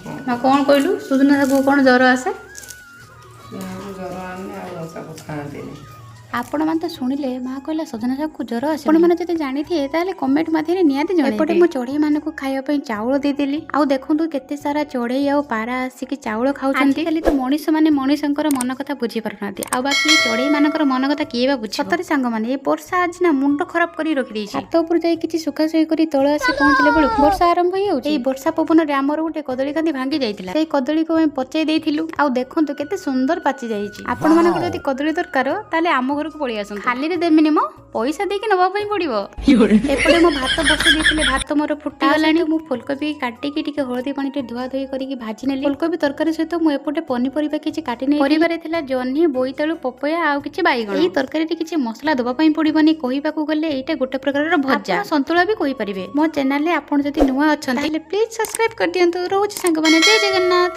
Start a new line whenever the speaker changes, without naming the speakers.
କ'ଣ?
ମା, କ'ଣ କହିଲୁ? ସୁଜନା ଶାଗକୁ କ'ଣ ଜ୍ୱର ଆସେ?
ଜ୍ୱର ଆଣିଲେ ଆଉ ତାକୁ ଖାଆନ୍ତିନି।
ଆପଣମାନେ ତ ଶୁଣିଲେ, ମା କହିଲା ସଜନା ଶାଗକୁ ଜ୍ୱର ଆସେ। ଆପଣମାନେ ଯଦି ଜାଣିଥିବେ, ତାହେଲେ କମେଣ୍ଟ ମାଧ୍ୟମରେ ନିହାତି ଜଣାଇବେ। ଏପଟେ ମୁଁ ଚଢ଼େଇମାନଙ୍କୁ ଖାଇବା ପାଇଁ ଚାଉଳ ଦେଇଦେଲି। ଆଉ ଦେଖନ୍ତୁ, କେତେ ସାରା ଚଢ଼େଇ ଆଉ ପାରା ଆସିକି ଚାଉଳ ଖାଉଛନ୍ତି। ଖାଲି ତ ମଣିଷମାନେ ମଣିଷଙ୍କର ମନ କଥା ବୁଝିପାରୁନାହାନ୍ତି, ଆଉ ବାକି ଚଢ଼େଇ ମାନଙ୍କର ମନ କଥା କିଏ ବା ବୁଝିବ? ସତରେ ସାଙ୍ଗମାନେ, ଏ ବର୍ଷା ଆଜି ନା ମୁଣ୍ଡ ଖରାପ କରି ରଖିଦେଇଛି। ଛାତ ଉପରୁ ଯାଇ କିଛି ଶୁଖାଶୁଖି କରି ତଳେ ଆସି ପହଞ୍ଚିଲା ବେଳକୁ ବର୍ଷା ଆରମ୍ଭ ହେଇଯାଉଛି। ଏଇ ବର୍ଷା ପବନରେ ଆମର ଗୋଟେ କଦଳୀ କାନ୍ଦି ଭାଙ୍ଗି ଯାଇଥିଲା। ସେଇ କଦଳୀକୁ ଆମେ ପଚେଇ ଦେଇଥିଲୁ। ଆଉ ଦେଖନ୍ତୁ, କେତେ ସୁନ୍ଦର ପାଚି ଯାଇଛି। ଆପଣମାନଙ୍କର ଯଦି କଦଳୀ ଦରକାର, ତାହେଲେ ଆମ ଘରକୁ ପଳେଇ ଆସନ୍ତୁ। ଖାଲିରେ ଦେମିନି ମ, ପଇସା ଦେଇକି ନବା ପାଇଁ ପଡିବ। ଏପଟେ ମୁଁ ଭାତ ବସେଇ ଦେଇଥିଲି, ଭାତ ମୋର ଫୁଟିଗଲାଣି। ମୁଁ ଫୁଲକୋବି କାଟିକି ଟିକେ ହଳଦୀ ପାଣିରେ ଧୁଆ ଧୁଇ କରିକି ଭାଜି ନେଲି। ଫୁଲକୋବି ତରକାରୀ ସହିତ ମୁଁ ଏପଟେ ପନିପରିବା କିଛି କାଟି ନେଇ, ପରିବାରେ ଥିଲା ଜହ୍ନି, ବୋଇତାଳୁ, ପପୟା ଆଉ କିଛି ବାଇଗଣ। ଏଇ ତରକାରୀରେ କିଛି ମସଲା ଦେବା ପାଇଁ ପଡିବନି। କହିବାକୁ ଗଲେ ଏଇଟା ଗୋଟେ ପ୍ରକାରର ଭଜା, ସନ୍ତୁଳା ବି କହିପାରିବେ। ମୋ ଚ୍ୟାନେଲରେ ଆପଣ ଯଦି ନୂଆ ଅଛନ୍ତି, ତାହେଲେ ପ୍ଲିଜ ସବସ୍କ୍ରାଇବ କରିଦିଅନ୍ତୁ। ରହୁଛି ସାଙ୍ଗମାନେ, ଜୟ ଜଗନ୍ନାଥ।